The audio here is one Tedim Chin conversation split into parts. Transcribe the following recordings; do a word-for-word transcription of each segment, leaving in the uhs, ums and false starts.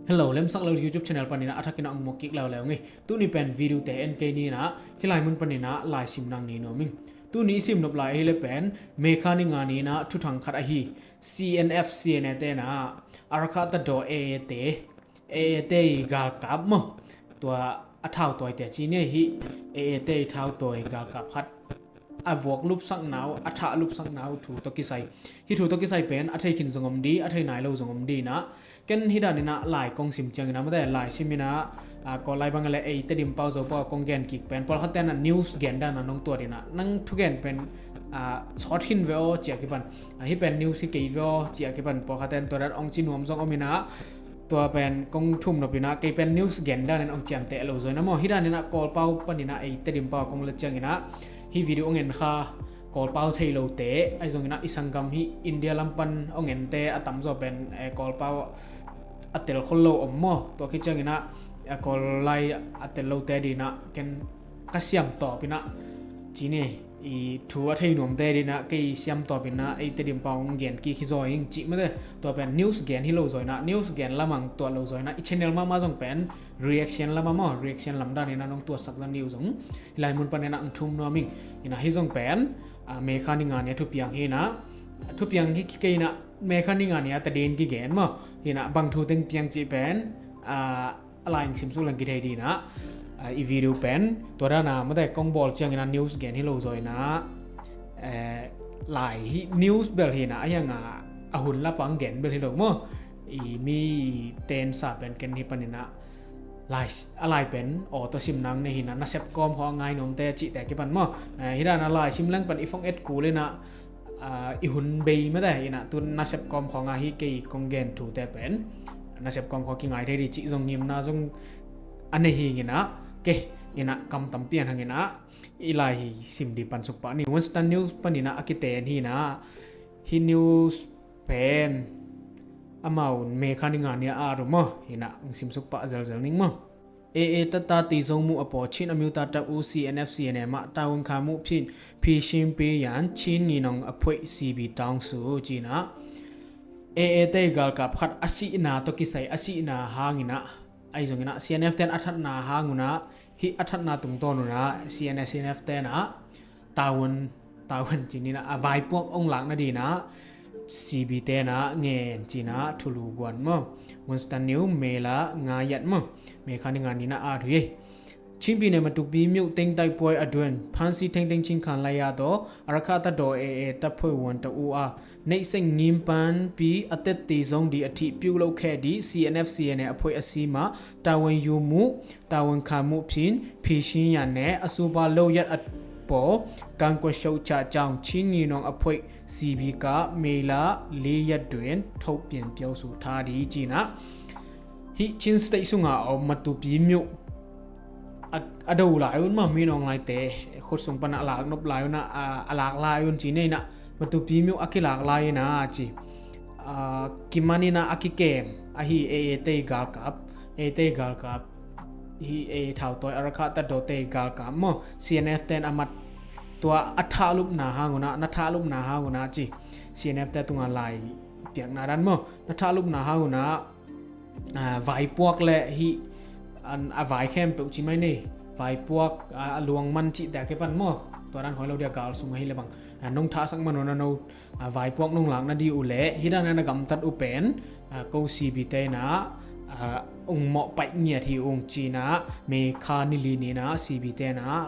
Hello, Lemsak Lal YouTube channel panin ah a thakin ah ong muak kik leuleu ing. Tuni pen video te en kei ni in ah, hih lai mun panin ah laisim nang ni nuam ing. Tuni i sim nop lai ahih leh pen May kha ni nga ni in ah thuthang khat ahi, C N F C N A te in ah Arakan Tadawng A A te, A A te i galkap maw, tua a thautawi te ci ni hi. A A te i thautawi galkap khat a vuak lupsakna uh, a thah lupsakna uh thu tawh kisai. Hih thu tawh kisai pen a thei khin zong om di, a thei nai lo zong om di in ah, ken hih dan in ah lai kong sim ciangin ah, mate, laisim in ah, a, Kawl lai bang a leh ei Tedim pau Zo pau kong gen kik pen pawlkhat ten ah news gen dan a nong tuat in ah, nang thugen pen, a, sawt khin ve aw ci a kipan, a, hih pen news hi kei ve aw ci a kipan pawlkhat ten tua dan ong ci nuam zong om in ah, tua pen kong thum nop in ah, kei pen news gen dan in ong ciamteh lo zaw in ah maw, hih dan in ah Kawl pau panin ah ei Tedim pau kong la ciangin ah, hih video ong en kha Kawl pau thei lote, ahi zongin ah i sanggam hih India lam pan ong ente a tamzaw pen, eh, Kawl pau a tel khol lo om maw, tua khit ciangin ah, eh, Kawl lai a tel lote ding in ah ken ka siam tawp in ah, ci ni, i thu a thei nuamte ding in ah kei siam tawp in ah ei Tedim pau ong gen kik hi zaw ing ci, mate. Tua pen news gen hi lo zaw in ah, news gen lam ong tuat lo zaw in ah, i channel mahmah zong pen reaction lam ah maw, reaction lam dan in ah nong tuatsak zan ni uh zong hih lai mun panin ah ong thum nuam ing. In ah hih zong pen, a, May kha ni nga ni a thupiang hi in ah, thupiang hi kei in ah, May kha ni nga ni a tadin kigen maw, hi in ah bang thu teng piang cih pen, a, a lai ong sim suk leng kithei ding in ah, a, i video pen tua dan a, mate, kong bawl ciangin ah news gen hi lo zaw in ah, eh, lai hih news bel hi in ah, a hiang a, a hun la pang gen bel hi lo maw, i mi ten sa pen ken hih panin ah lai, a lai pen aw tawh sim nang nei hi in ah, nasep kawm khawng a ngai nuamte cihte a kipan maw, eh, hih dan a laisim leng pen i phone et kul in ah, a, i hun bei, mate, in ah tu nasep kawm khawng a hih kei kong gen thute pen nasep kawm khawng kingai thei di cih zong ngimna zong a nei hi ing in ah, ke, in ah kam tampi a hang in ah i lai hi sim di pan suk pah ni. Western News panin ah a kiten hi in ah, hih news pen amau May kha ni nga ni a at uh maw, hi in ah ong sim suk pah zelzel ning maw. A A တပ်သားသေဆုံးမှုအပေါ် ချင်းအမျိုးသားတပ်ဦး C N F C N A မှ တာဝန်ခံမှုဖြင့် ဖြေရှင်းပေးရန် ချင်းညီနောင်အဖွဲ့ C B တောင်းဆို ci in ah, A A te i galkap khat a sihna tawh kisai, a sihna hang in ah, ahi zongin ah C N F ten a thatna hang un ah, hih a thatna tungtawn un ah C N F, C N F ten ah tavuan, tavuan ci ni in ah, a vaipuak ong lak nading in ah C B ten ah ngen ci in ah thulu guan maw. Western News May la nga yat maw, May kha ni nga ni in ah a thu hi. ချင်းပြည်နယ် မတူပီမြို့သိမ်းတိုက်ပွဲအတွင်း ဖမ်းဆီးထိန်းသိမ်းခြင်းခံလိုက်ရသော အာရက္ခတပ်တော် A A တပ်ဖွဲ့ဝင်တစ်ဦးအား နှိပ်စက်ညှဉ်းပန်းပြီး အသက်သေဆုံးသည့်အထိ ပြုလုပ်ခဲ့သည့် C N F C N A အဖွဲ့အစည်းမှ တာဝန်ယူမှု တာဝန်ခံမှုဖြင့် ဖြေရှင်းရန်နဲ့ အဆိုပါလုပ်ရပ်အပေါ် ကန့်ကွက်ရှုတ်ချကြောင်း ချင်းညီနောင်အဖွဲ့ C B က မေလ လေးရက်တွင် ထုတ်ပြန်ပြောဆိုထားသည် ci in ah, hih Chin State sung a om Matupi မြို့ a, a do lai un maw, Min Aung Hlaing te khut sung pan a lak nop lai un ah, a, a lak lai un ci ni in ah, Matupi မြို့ a kilak lai in ah ci, a, kiman in ah a kikem ahi A A te i galkap, A A te i galkap, hih A A thautawi, Arakan Tadawng te i galkap maw, C N F ten a mat, tua a thahlupna hang un ah, na thahlupna hang un ah ci, C N F te tungah lai piakna dan maw, na thahlupna hang un ah, a, vaipuak le hih, an, a vai khempeuh ci mai ni, vaipuak, a, a luang man cihte a kipan maw, tua dan hoi lo dia, gal sung ahi le bang, a, nong thahsak man un ah no, a, vaipuak nong lak nading uh leh hih dan a na gamtat uh pen, a, ko C B te in ah, a, ong mawhpaih ngiat hi ung ci in ah, May kha ni li ni in ah C B te in ah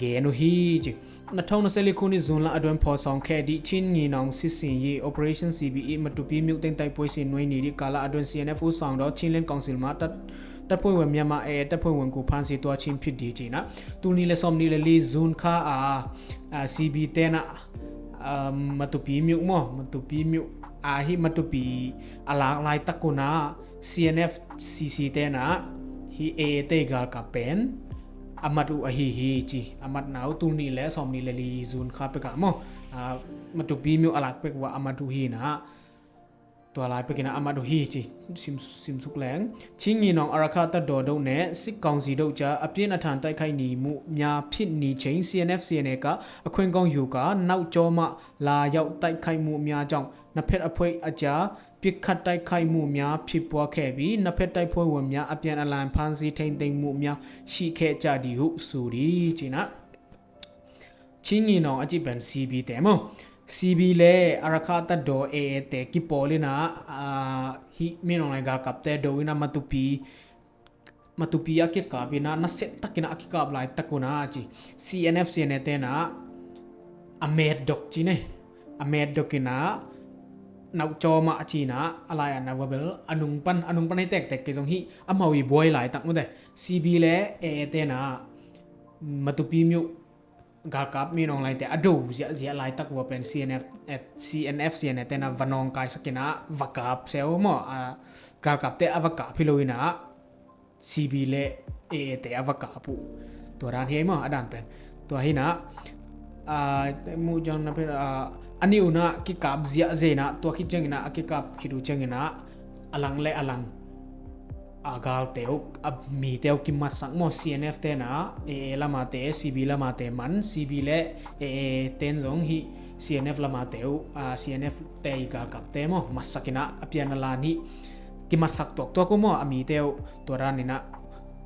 gen uh hi ci. နှစ်ထောင်နှစ်ဆယ့်လေးခုနှစ် ဇွန်လအတွင်း ဖော်ဆောင်ခဲ့သည့် ချင်းညီနောင်စစ်ဆင်ရေး Operation C B ၏ မတူပီမြို့သိမ်းတိုက်ပွဲ ဆင်နွှဲနေသည့်ကာလအတွင်း C N F ဦးဆောင်သော ချင်းလင်းကောင်စီမှ တပ် တပ်ဖွဲ့ဝင်များမှ A A တပ်ဖွဲ့ဝင်ကို ဖမ်းဆီးသွားခြင်းဖြစ်သည် ci in ah, tul nih le sawmnih le li June kha a, a, C B te in ah, a, Matupi မြို့ maw, Matupi မြို့ a, hih Matupi a lak laitak un ah C N F C C te in ah hih A A te i galkap pen a mat uh ahi hi ci. A matna uh tul nih le sawmnih le li June kha pek ah maw, a, Matupi မြို့ a lak pek uh ah a mat uh hi in ah, Tua lai pekin a mat uh hi ci. Sim, simsuk leng. Chin Nginawng Arakha Tatdaw doh ne, Sikh Council doh ca, a pian a than taikhaih ni muh mya phit ni cheng C N F C N A ka, a khuen kong yu ka, nau cawmah la yau taikhaih muh mya jong, na phet a phoih a ca, pikkhat taikhaih muh mya phit pua khe bi, na phet taikhaih phoih wam mya a pian a lan phan si theng teng muh mya shi khe ca di huh su di cina. Chin Nginawng a cih pen C B te maw. C B le Arakha Tatdaw A A te kipawl ina, ah, hih Min Aung Hlaing galkapte do ina Matupi, Matupi a kikap ina, naset tak ina a kikap laitak una a ci. C N F C N A te na a met dok ci ne. A met dok ina nau cawmah a ci ina a lai ana va bel a nung pan, a nung pan hei tektek kei zong hih a mau i buai laitak mute. C B le A A te na Matupi miuh galkap Min Aung Hlaing te a do ziahziah laitak vua pen C N F, eh, C N F C N A te na va nawngkaisak ina va kap seu maw, a galkapte a va kap hi lo ina C B le A A te a va kap uh. Tua dan hi ei maw a dan pen. Tua hi ina, ah, muh ciang na pen, ah, a ni una kikap ziahziah ina tua khit ciang ina a kikap khit uh ciang ina a lang le a lang a galte uh, a mite uh kimatsak maw, C N F te na A A lama te, C B lama te man, C B le A A ten zong hih C N F lama te uh, a, C N F te i galkapte maw, matsak ina a pian a lan hih kimatsak tuaktuak uh maw, a mite uh tua dan ina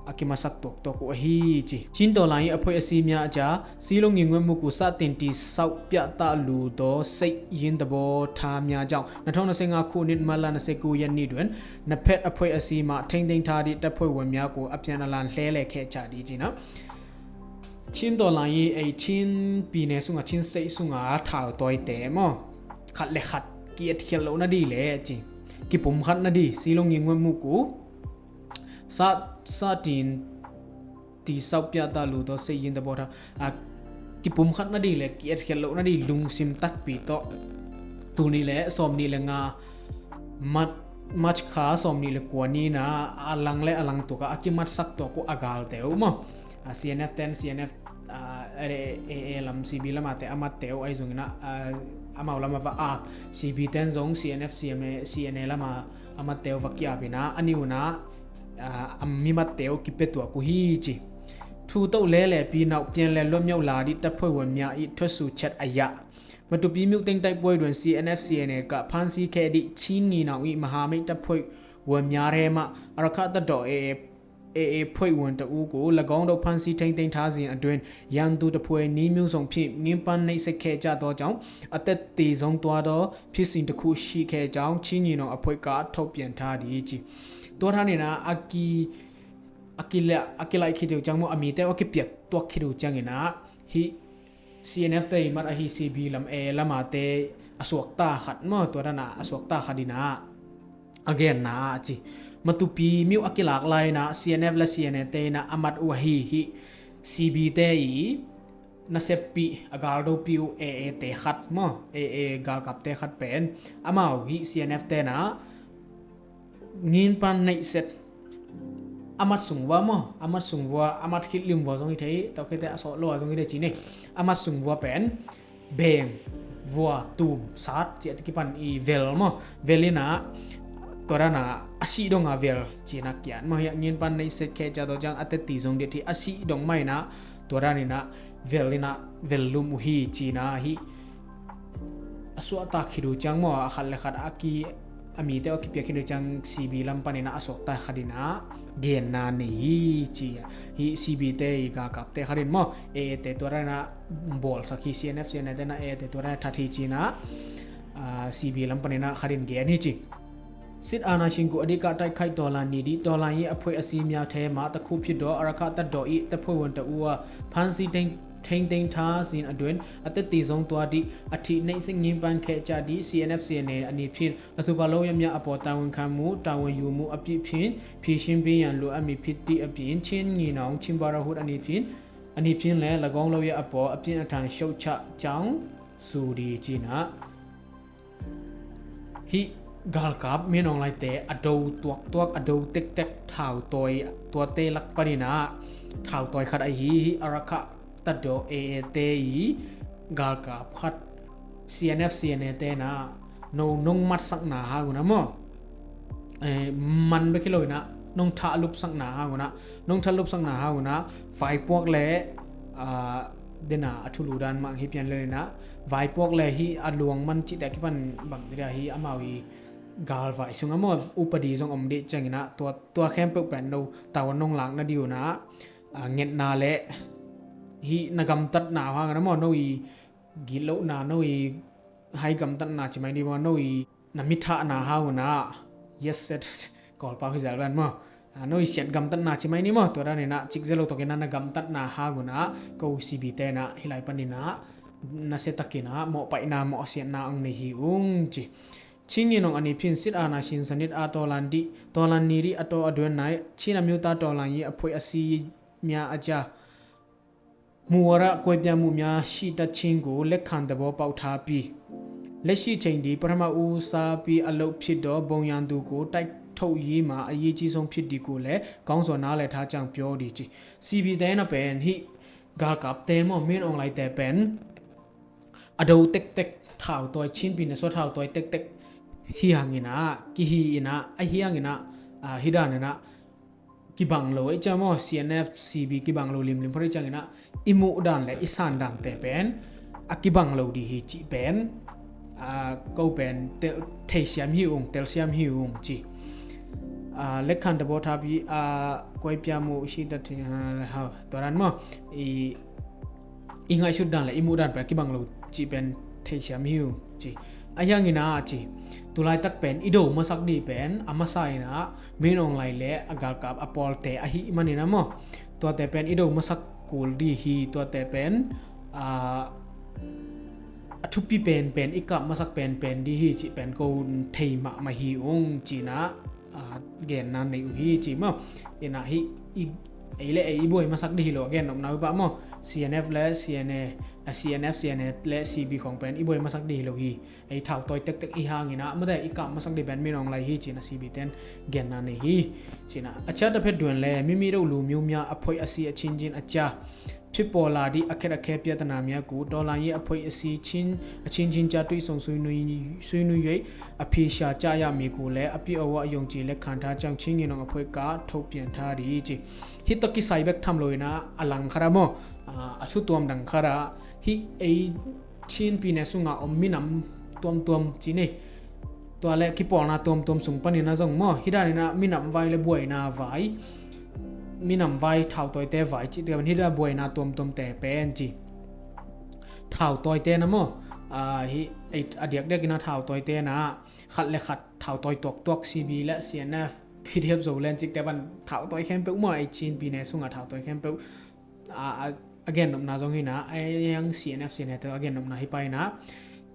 a kimatsak tuaktuak uh ahi ci. Chin tawlai a phoih a si mya a ca, Silong i nguat muk uh sa tin ti sau pia ta lu do sei yin da bo tha mya jao. Na thong na se nga khu nit ma la na se ku yan ni duen. Na phet a phoih a si ma theng theng tha di ta phoih wam mya ku a pian a lan hle le khe ca di cina. Chin tawlai i ei Chin pi ne sunga Chin sei sunga thau toi te maw. Khat le khat ki et khial lo na di le ci. Ki pum khat na di Silong i nguat muk uh. Sa, sa tin ti sau pia ta lu to se yin ta bo tha. A, ki pum khat na di le ki et khial lo na di lungsim takpi to. Tul ni le som ni le nga mat, March kha som ni le kua ni na a lang le a lang tuka a kimatsak tuak uh a galte uh maw. A, C N F ten, C N F, a, A A lam C B lama te a mat te uh ai zong ina, a, amau lama va a, C B ten zong C N F, C M A, C N A lama a mat te uh va ki ap ina, a ni una, a, a mi mat te uh kipia tuak uh hi ci. Thu to le le pi nau pian le luam nyau la di ta phoih wam mya i thua su chet a ya. Matupi miuh teng tai puai duan C N F C N A ka phan si khe di Chin Nginawng i maha mei ta phoih wam mya re ma Arakha Tatdaw A A, A A phoih wam ta u ku la gong do phan si theng theng tha zin a duan yan tu ta phuai ni miuh zong phi ngim pan nei se khe ca to cang a tet ti zong tua do phi sin ta khu shi khe cang Chin Nginawng a phoih ka thau pian tha di ci. Tua tha ni na a ki, a ki le, a ki lai khit u cang mu a mi te a ki piak tuak khit u cang ina hi C N F te i mat ahi C B lam A lama te a suakta khat maw, tua dana a suakta khat ina a genna a ci. Matupi miuh a kilak lai ina C N F le C N A te ina a mat uh ahi hi C B te i naseppih a galdopi uh A A te khat maw, A A galkapte khat pen amau hi C N F te na ngin pan neih set a mat sung vua maw, a mat sung vua, a mat khit lim vua zong hi thei, tawh khete a sawh lo a zong hi thei ci ni. A mat sung vua pen beng, vua, tum, sat ci a ti kipan i vel maw, vel ina tua dana a sih donga vel ci na kian maw, hiah ngin pan neih set khe cia tawh ciang a teti zong diat hi a sih dong mah ina tua dan ina vel ina vel lum uh hi ci na hi. A suahtak khit uh ciang maw, a khat le khat a ki a mite a kipiak khit uh ciang C B lam pan ina a suakta khat ina genna nei hi ci. Hi C B te i galkapte khat in maw, A A te tua dan ina bawlsak hi C N F, C N A te na A A te tua dan ina that hi ci na, ah, C B lam pan ina khat in gen hi ci. Sit ana singku a dikah taikhaih tawlan ni dih tawlan i a phoih a simia the mah ta khup hi daw a rakah ta daw i ta phoih wan ta uh a phansi teng thengteng tha sin a duan a teti zong tua dih a thih neih sing ngim pan kheh cia dih C N F C N A a ni phin a supa lo yam ya a paw Taiwan khan mu Taiwan yu mu a pih phin phi shin pin yan lu a mi phit dih a pin Chin ngi nong Chin Brotherhood a ni phin a ni phin le lagong lo ya a paw a pin a thang shoh chah cang su di cin ah. Hih galkap Min Aung Hlaing te a do tuaktuak a do tektek thau tawi tuate lak panin ah thau tawi khat ahi hi a rakah ta daw A A te i galkap khat C N F C N A te na no nong matsakna hang un ah maw, eh, man bek hi lo in ah nong thahlupsakna hang un ah, nong thahlupsakna hang un ah vaipuak le, ah, dena a thulu dan mah hi pian le in ah vaipuak le hih a luang man cihte a kipan bang ci dia hih amau hi galvai sung ah maw upadi zong om dih ciangin ah tua, tua khempeuh pen no tau nong lakna ding un ah, ah, ngetna le hih na gamtatna hang un ah maw no i gitlohna no i hai gamtatna ci mai ni maw no i na mithahna hang un ah yes set Kawlpau hi zel ven maw. Ah, no i siat gamtatna ci mai ni maw tua dan in ah cikzel lo tawkin ah na gamtatna hang un ah ko C B te in ah hih lai panin ah nasia takin ah mawhpaihna mawhsiatna ong nei hi ung ci. Chin Ngin Ong a ni phin sit a na sinsanit a tawlan dih tawlan ni dih a taw a duan nai Chin a miuta tawlan yi a phoih a si mia a cia มัวระก๋วยเตี๋ยวหมูเมีย ရှိတတ်ချင်းကို လက်ခံသဘောပေါက်ထားပြီး လက်ရှိချိန်ဒီ ပထမဦးစားပေးအလုပ်ဖြစ်သော ဘုံရန်သူကို တိုက်ထုတ်ရေးမှာ အရေးကြီးဆုံးဖြစ်သည်ကိုလည်း ခေါင်းဆောင်နားလည်ထားကြောင်း ပြောသည်။ CB တိုင်းတော့ပဲ ဟိ galkapte maw, Min Aung Hlaing te pen a do tektek, thautawi, Chin pi ne sua thautawi tektek hi hangin ah, kihi in ah, ahi hangin ah, ah, hi dan in ah, kibang lo ei cia maw, CNF, CB kibang lo limlim phot ei ciangin ah, i muh dan le i san dante pen a kibang lo di hi cih pen, ah, ko pen tel, theisiam hi ung, telsiam hi ung ci. Ah, lekhan tabo thapi, ah, koipia mu shi ta thi, ah, ha, tua dan maw, i i ngaihsut dan le i muh dan pen a kibang lo cih pen theisiam hi uh ci. Ahi hangin ah ci, tulaitak pen i do masak dih pen a masa in ah Min Aung Hlaing le a galkap a pawlte ahih manin ah maw, tuate pen i do masak kul dih hi, tuate pen, ah, a thupi penpen i kap masak penpen dih hi cih pen ko thei mahmah hi ung ci in ah, ah, genna nei uh hi ci maw. In ah hih i, ei le ei i buai masak dih hi lo a gennopna uh pah maw. CNF le CNA, ah, CNF, CNA le CB khong pen i buai masak dih hi lo hi. Ei thautawi tektek i hangin ah mate i kap masak dih pen Min Aung Hlaing hi ci in ah CB ten genna nei hi ci in ah. အခြားတစ်ဖက်တွင်လည်း မိမိတို့လူမျိုးများ အဖိတ်အစီ အချင်းချင်းအကြား ဖြစ်ပေါ်လာသည့် အခက်အခဲပြဿနာများကို တော်လှန်ရေးအဖွဲ့အစည်းချင်း အချင်းချင်းကြား တွေ့ဆုံဆွေးနွေး ဆွေးနွေး၍ အဖြေရှာကြရမည်ကိုလည်း အပြည့်အဝယုံကြည်လက်ခံထားကြောင်း ချင်းညီနောင်အဖွဲ့က ထုတ်ပြန်ထားသည်။ Ci, hih tawh kisai bek tham lo in ah, a lang khat ah maw, ah, a thu tuam dang khat ah, hih ei Chin pi ne sungah om minam tuamtuam ci ni. Tua le kipawlna tuamtuam sung panin ah zong maw, hih dan in ah minam vai le buaina vai, minam vai, thautawite vai cihte pen hih dan buaina tuamtuamte pen ci. Thautawite na maw, ah, hih, ei, a diakdiak in ah thautawite na, khat le khat thautawi tuaktuak, CB le CNF, PDF Zoland cihte pan thautawi khempeuh maw, ei Chin pi ne sungah thautawi khempeuh, a, a, a gennopna zong hi in ah, ei, ei ang CNF, CNA te a gennopna hi pah in ah,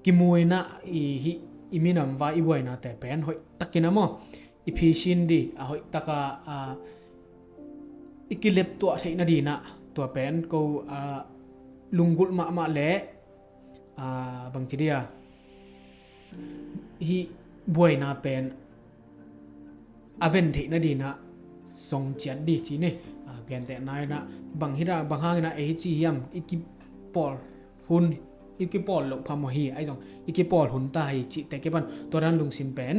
kimuina i, hi, i minam vai i buainate pen hoih takin ah maw, i phisin dih, a hoih taka, a, i kilep tuah theih nadin ah, tua pen ko, a, lunggulh mahmah le, a, bangci dia, hih buaina pen a ven theih nadin ah song ciat dih ci ni. A, gentehna in ah, bang hita, bang hangin ah ei hi ci hiam, i kipawl hun, i kipawl loh phamawh hi, ahi zong i kipawl hun ta hi cihte kipan tua dan lungsim pen,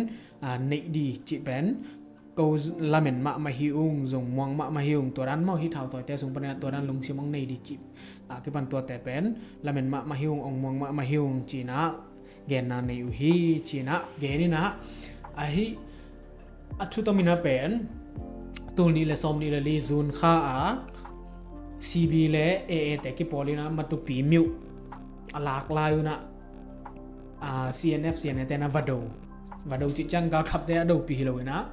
a, neih dih cih pen ko lamen mahmah hi ung, zong muang mahmah hi ung, tua dan maw, hih thautawite sung panin ah tua dan lungsim ong nei dih cih, a, kipan tuate pen lamen mahmah hi ung, ong muang mahmah hi ung ci in ah genna nei uh hi ci in ah gen in ah, ahi, a thu tom in ah pen tul nih le sawm nih le li June kha ah CB le AA te kipawl in ah Matupi myo a lak lai un ah, a, CNF, CNA te na va do, va do cih ciang galkapte a dopi hi lo in ah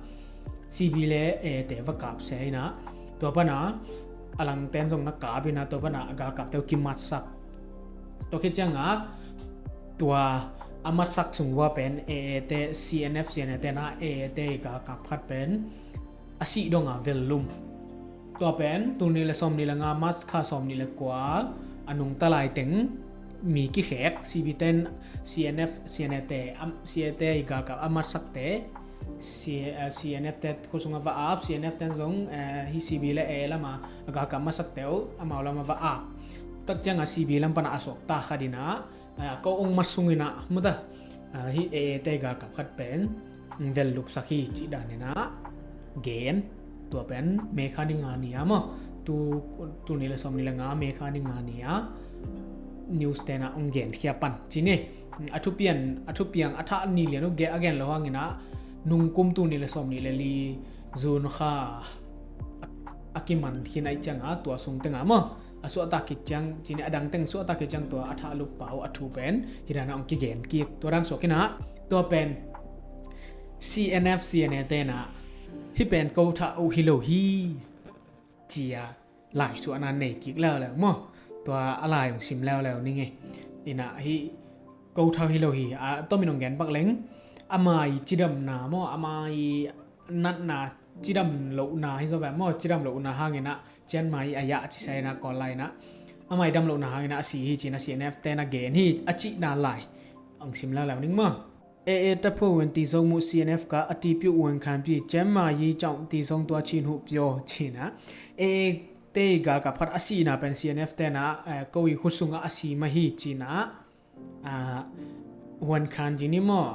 CB le AA te va kap se in ah, tua pan ah a langten zong na kap in ah, tua pan ah a galkapte uh kimatsak. Tua khit ciang ah tua a matsak sung vua pen AA te, CNF, CNA te na AA te galkap khat pen a sih dong a vel lum. Tua pen tul nih le sawm nih le nga March kha sawm nih le kua a nungta lai teng mi kikhek, CB ten, CNF, CNA te, am, CA te i galkap a matsakte, C-, eh, CNF te khua sungah va ap, CNF ten zong, eh, hih CB le AA lamah a galkap matsakte uh amau lamah va ap. Tak ciangah CB lam panah a suakta khat in ah, eh, ko ong mat sung in ah, mata, Hih A A te galkap khat pen vel lupsak hi cih dan in ah gen. Tua pen May kha ni nga ni a maw, tu, tul nih le sawm nih le nga May kha ni nga ni a news te in ah hong genkhia pan ci ni. A thupian, a thupiang a thah ni lian uh a gen lo hangin ah nungkum tul nih le sawm nih le li June kha a kiman khin ahih ciangin tua sung tengah maw, a suahtak khit ciang ci ni, a dang teng suahtak khit ciang tua a thah lup pa uh a thu pen hih dan ah hong kigen kik. Tua dan suak in ah tua pen C N F C N A te in ah hih pen ko thah uh hi lo hi ci a laisuahna nei kik leuleu maw. Tua a lai hong sim leuleu ning e. In ah hih ko thah uh hi lo hi, a tomin hong gen pak leng, a mai cidamna maw, a mai natna cidam lohna hi zaw ve maw, cidam lohna hangin ah cian mai a yah ci sa in ah Kawl lai in ah a mai dam lohna hangin ah a si hi ci in ah C N F te in ah gen hi a cihna lai hong sim leuleu ning maw. A A တပ်ဖွဲ့ဝင်သေဆုံးမှု C N F ကအတည်ပြုဝန်ခံပြီး ကျန်းမာရေးကြောင့်သေဆုံးသွားခြင်းဟုပြော ci in ah A A te galkap khat a sihna pen C N F te in ah ko i khut sungah a si mah hi ci in ah ဝန်ခံ ci ni maw,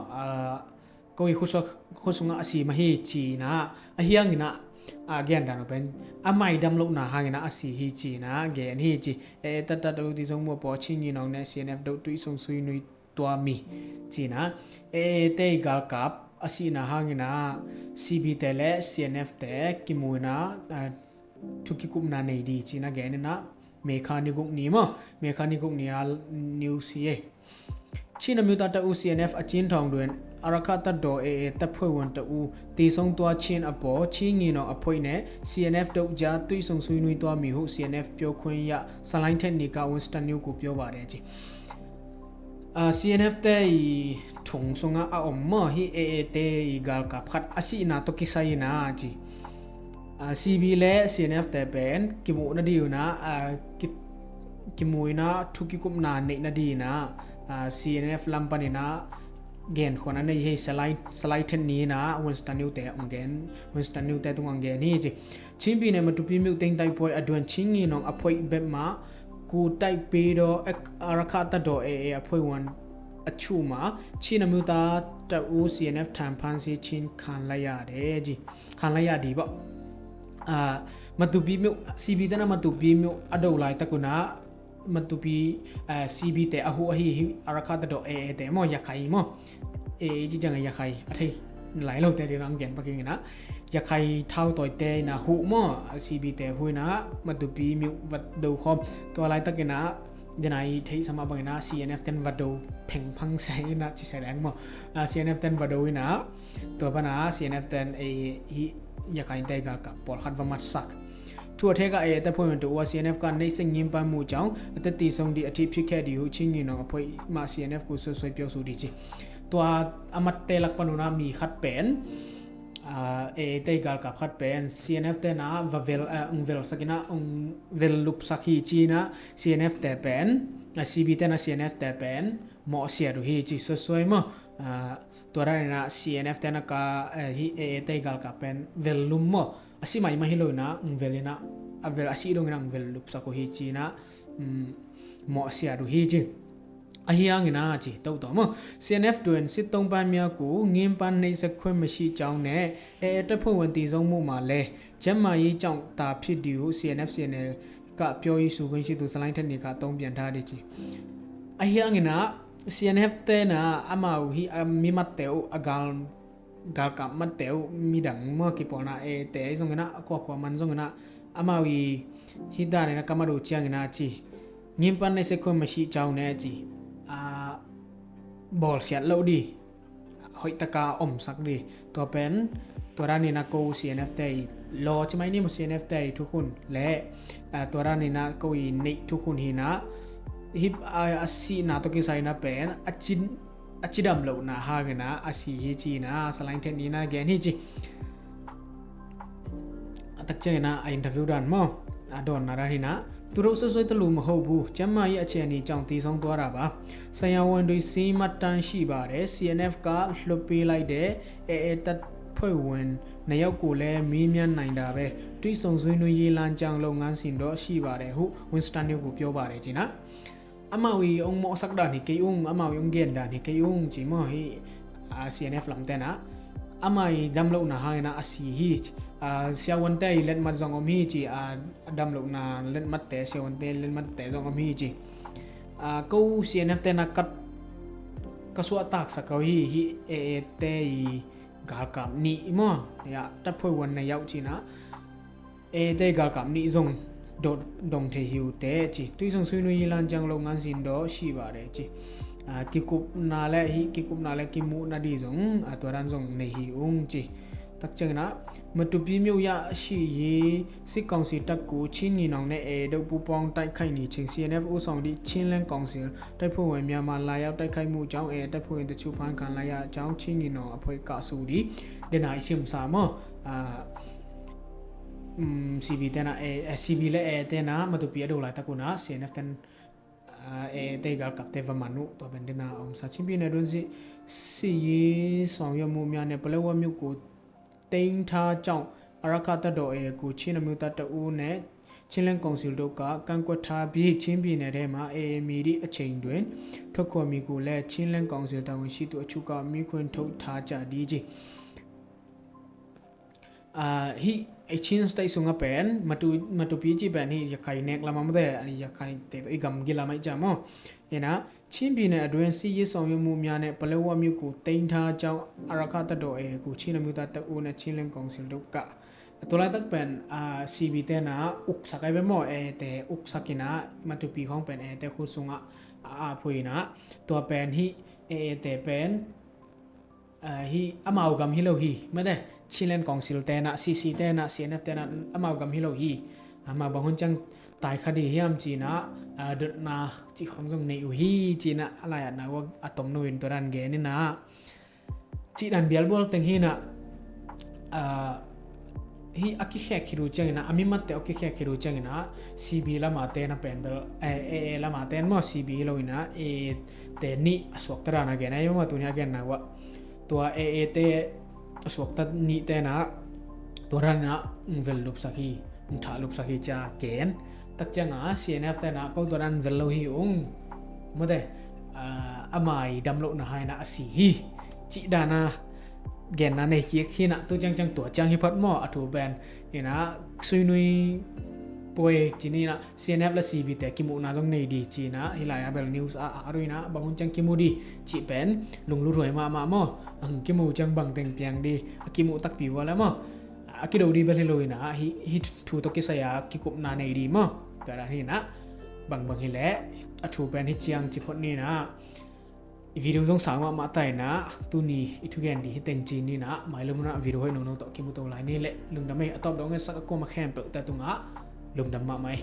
ko i khut sungah a si mah hi ci in ah, ahi hangin ah a gen dan uh pen a mai dam lohna hangin ah a si hi ci in ah gen hi ci. A A တပ်တပ်ဦးသေဆုံးမှုအပေါ် ချင်းညီနောင်နဲ့ C N F တို့ တွေ့ဆုံဆွေးနွေးသွားမည် ci in ah A A te galkap a sihna hangin ah C B te le C N F te kimu in ah thu kikupna nei ding ci in ah gen in ah May kha ni guk ni maw, May kha ni guk ni a news hi e. ချင်းအမျိုးသားတပ်ဦး C N F အကျဉ်းထောင်တွင် အာရက္ခတပ်တော် A A တပ်ဖွဲ့ဝင်တစ်ဦးသေဆုံးသွားခြင်းအပေါ် ချင်းညီနောင်အဖွဲ့နဲ့ C N F တို့ကြား တွေ့ဆုံဆွေးနွေးသွားမည်ဟု C N F ပြောခွင့်ရ ဆလိုင်းထက်နေက Western News ကို ပြောပါတယ်။ C N F te i thong sungah a om maw, hih A A te i galkap khat a sihna tawh kisai in ah ci, C B le C N F te pen kimuh nading in ah, kimu in ah thu kikupna neih nading in ah C N F lam pan in ah genkhuan a nei hi. Salai Then Ni in ah Western News te hong gen, Western News te tung hong gen hi ci. ချင်းပြည်နယ် မတူပီမြို့သိမ်းတိုက်ပွဲအတွင်း ချင်းညီနောင်အဖွဲ့ဘက်မှ ကူတိုက်ပေးသော အာရက္ခတပ်တော် A A အဖွဲ့ဝင်အချို့မှာ ချင်းအမျိုးသားတပ်ဦး C N F ထံ ဖမ်းဆီးခြင်းခံလိုက်ရတယ်။ ခံလိုက်ရသည်ပေါ့။ အာ၊ မတူပီမြို့၊ C B တနမတူပီမြို့ အဒိုက်လိုက်တကုနာ မတူပီ၊ အဲ၊ C B တဲအဟူအဟီ အာရက္ခတပ်တော် A A တဲ မော် ရခိုင် မော် A A ကြီးကြငယ် ရခိုင် အထိတ် လိုက်လို့တဲဒီတော့ ငယ်ပကင်းကနာ ရခိုင်ထောက်တိုင်တဲနာ ဟူ မော် C B တဲ ဟူ နာ မတူပီမြို့ ဝတ်ဒို ခေါ် တွာ်လိုက်တကနာ ဒနအိ ထိတ် စမ ပကနာ C N F တဲ ဝတ်ဒို ဖင် ဖင် ဆိုင် နာ ချီ ဆိုင် လဲ မော် အာ၊ C N F တဲ ဝတ်ဒို ဝိ နာ တွာ် ပနာ C N F တဲ A A ဟီ ရခိုင် တဲ ဂါ က ပေါ် ခတ် ဝ မတ် စက် ထို့အထဲက AA တပ်ဖွဲ့ဝင်တစ်ဦးဟာ C N F က နှိပ်စက်ညှဉ်းပန်းမှုကြောင့် အသက်သေဆုံးသည့်အထိ ဖြစ်ခဲ့သည်ဟု ချင်းညီနောင်အဖွဲ့မှ C N F ကို စွပ်စွဲပြောဆိုသည်။ တွာ် အမတ်တဲလၢ ပနုနာ မီ ခတ် ပဲ န် AA တဲ ဂါ က ခတ် ပဲ န် C N F တဲ နာ ဝ ဝဲလ် ဝဲလ် စကီ နာ ဝဲလ် လုပ် စကီ ချီ နာ C N F တဲ ပဲ န် CB တဲ နာ C N F တဲ ပဲ န် မော် အ စီ အ ဒူ ဟီ ချီ စွပ်စွဲ မော် တွာ် ရ နာ C N F တဲ နာ က ဟီ AA တဲ ဂါ က ပဲ န် ဝဲလ် လုမ် မော် အ စီ မ မ ဟီ လို နာ ဝဲလ် နာ အ ဝဲလ် အ စီ လို နာ ဝဲလ် လုပ် စကီ ဟီ ချီ နာ မော် အ စီ အ ဒူ ဟီ ချီ အ ဟီ ဟ င နာ ချီ တုတ် တော် မော် C N F တွင် စစ်သုံ့ပန်းများကို ညှဉ်းပန်းနှိပ်စက်ခွင့်မရှိကြောင်းနဲ့ AA တပ်ဖွဲ့ဝင်သေဆုံးမှုမှာလည်း ကျန်းမာရေးကြောင့်သာဖြစ်သည်ဟု C N F C N A က ပြောရေးဆိုခွင့်ရှိသူ ဆလိုင်းထက်နေက တုံ့ပြန်ထားသည်။ အ ဟီ ဟ င နာ C N F တဲ နာ အ မ ဟူ ဟီ အ မီ မတ် တဲ အိ အ ဂါ ဂါ က မတ် တဲ အိ မီ ဒင် မော် ကီ ပေါ် နာ AA တဲ အ ဟီ ဇုံ င နာ အ ကွာ ကွာ မန် ဇုံ င နာ အ မ ဟူ ဟီ ဟီ ဒါ န့ နာ က မ ဒို ချီ င နာ ချီ ညှဉ်းပန်းနှိပ်စက်ခွင့်မရှိကြောင်းနဲ့ ချီ အာ ဘော် စီ လို ဒီ ဟိုတ် တ က အုံ စက် ဒီ တွာ် ပဲ န် တွာ် ရ န့ နာ က အိ C N F တဲ အိ လို ချီ မ နီ မော် C N F တဲ အိ ထုခွန် လဲ တွာ် ရ န့ နာ က အိ နီ ထုခွန် ဟီ နာ ဟီ အ စီ နာ တ က စီ နာ ပဲ န် အ ချီ အ ချီ ဒမ် လို နာ ဟ င နာ အ စီ ဟီ ချီ နာ ဆလိုင်းထက်နေ နာ ဂဲ ဟီ ချီ အ တ က ချီ နာ အ interview ဒါ မော် အ ဒို နာ ရ ဟီ နာ သူတို့စွပ်စွဲသလိုမဟုတ်ဘူး။ ကျန်းမာရေးအခြေအနေကြောင့်သေဆုံးသွားတာပါ။ ဆရာဝန်တွေဆေးမှတ်တမ်းရှိပါတယ်။ C N F ကလွှတ်ပေးလိုက်တဲ့ AA တပ်ဖွဲ့ဝင်နှစ်ယောက်ကိုလည်းမေးမြန်းနိုင်တာပဲ။ တွေ့ဆုံဆွေးနွေးရေးလမ်းကြောင်းလုပ်ငန်းစဉ်တော့ရှိပါတယ်ဟု Western News ကိုပြောပါတယ် ချီ နာ amau i ong mawhsak dan hi kei ung, amau i ong gen dan hi kei ung ci maw, hi, a, C N F lamte na. Amau i damlohna hangin a si hi, a, siavuante i letmat zong om hi ci, a, damlohna letmatte, siavuante letmatte zong om hi ci. A, ko C N F te na kat ka suahtaksak ko hi, hi A A te i galkap nih i maw, ya, tatphuai vuan na yauh cina. A A te galkap nih zong dot dong thei hi uh te ci. Tui zong sui nui hi lan ciang lo ngan zin daw shi ba de ci. A, kikupna le hi, kikupna le kimuhna di zong, a, tua dan zong nei hi ung ci. Tak ciangin a, Matupi myo ya shi yi စစ်ကောင်စီတပ်ကို ချင်းညီနောင်နဲ့ AA တို့ ပူးပေါင်းတိုက်ခိုက်နေချိန် C N F ဦးဆောင်သည့် ချင်းလဲန်းကောင်စီ တပ်ဖွဲ့ဝင်များမှ လာရောက်တိုက်ခိုက်မှုကြောင့် AA တပ်ဖွဲ့ဝင်တချို့ ဖမ်းခံလိုက်ရကြောင်း ချင်းညီနောင်အဖွဲ့က ဆိုသည်. Dena i sim sa maw. A, um, C B te na, eh, eh, C B le A A te na Matupi a do laitak un a C N F ten, a, A A te galkapte va man uh, tua pen dena a om sa. ချင်းပြည်နယ်တွင်း စစ်ရေးဆောင်ရွက်မှုများနဲ့ ပလက်ဝမြို့ကို သိမ်းထားကြောင်း အာရက္ခတပ်တော် AA ကို ချင်းအမျိုးသားတဦးနဲ့ ချင်းလဲန်းကောင်စီတို့က ကန့်ကွက်ထားပြီး ချင်းပြည်နယ်ထဲမှ AA မည်သည့်အချိန်တွင် ထွက်ခွာမည်ကိုလည်း ချင်းလဲန်းကောင်စီ တာဝန်ရှိသူအချို့က မေးခွန်းထုတ်ထားကြသည်. Ci, a, hi, a, Chin State sung a pen, Matu, Matupi ci pen hi, Rakhine nek lam a mate, a, Rakhine te tawh i gamgi lam a i ci a maw. Ina, ချင်းပြည်နယ်အတွင်း စစ်ရေးဆောင်ရွက်မှုများနဲ့ ပလက်ဝမြို့ကို သိမ်းထားကြောင်း အာရက္ခတပ်တော် AA ကို ချင်းအမျိုးသားတဦးနဲ့ ချင်းလဲန်းကောင်စီတို့က Tua laitak pen, a, C B te na uksak ai ve maw, A A te uksak ina, Matupi khawng pen A A te khut sungah a, a phui ina. Tua pen hi, A A te pen, a, hi amau gam hi lo hi. Mate, Chinland Council te na, C C te na, C N F te na amau gam hi lo hi. Amau bang hun ciang tai kha di hiam cina, a, dotna ci khawng zong nei uh hi cina, a lai-at na ua a tom no in tua dan gen ina. Cih dan bialbual teng hi na, a, hi a kikhek hi ru ciang ina, a mimatte a kikhek hi ru ciang ina, C B lama te na pen bel, eh, A A lama te maw, C B hi lo ina, A A te nih a suakta dan a gen ai maw, tuni a gen na ua. Tua A A te a suakta nih te na, tua dan ina, vel lupsak hi. Thah lupsak hi cia ken. Tak cianga C N F te na ko tua dan vel lo hi ung. Mate, a, amai damlohna hai na a si hi. Cih dana genna nei kik hi na tu ciangciang tua ciang hi phat maw a thu pen. Ina sui nui puai cini na C N F le C B te kimuhna zong nei di cina hi lai a bel news a a rui na bang hun ciang kimu di cih pen lunglut huai mahmah maw. Ang kimu ciang bang teng piang di a kimuh takpi vua le maw. A kido di bel hi lo ina, hi, hi thu tawh kisai a kikupna nei di maw. Tua dan hi na, bangbang hi leh, a thu pen hi ciang ci phot ni na. I video zong sang mahmah ta ina, tuni i thugen di hi teng ci ni na, mai lum na video hoih nono tawh kimu to lai ni leh, lungdam ei, a tawp dong en sak a kuama khempeuh ta tungah, lungdam mahmah ei.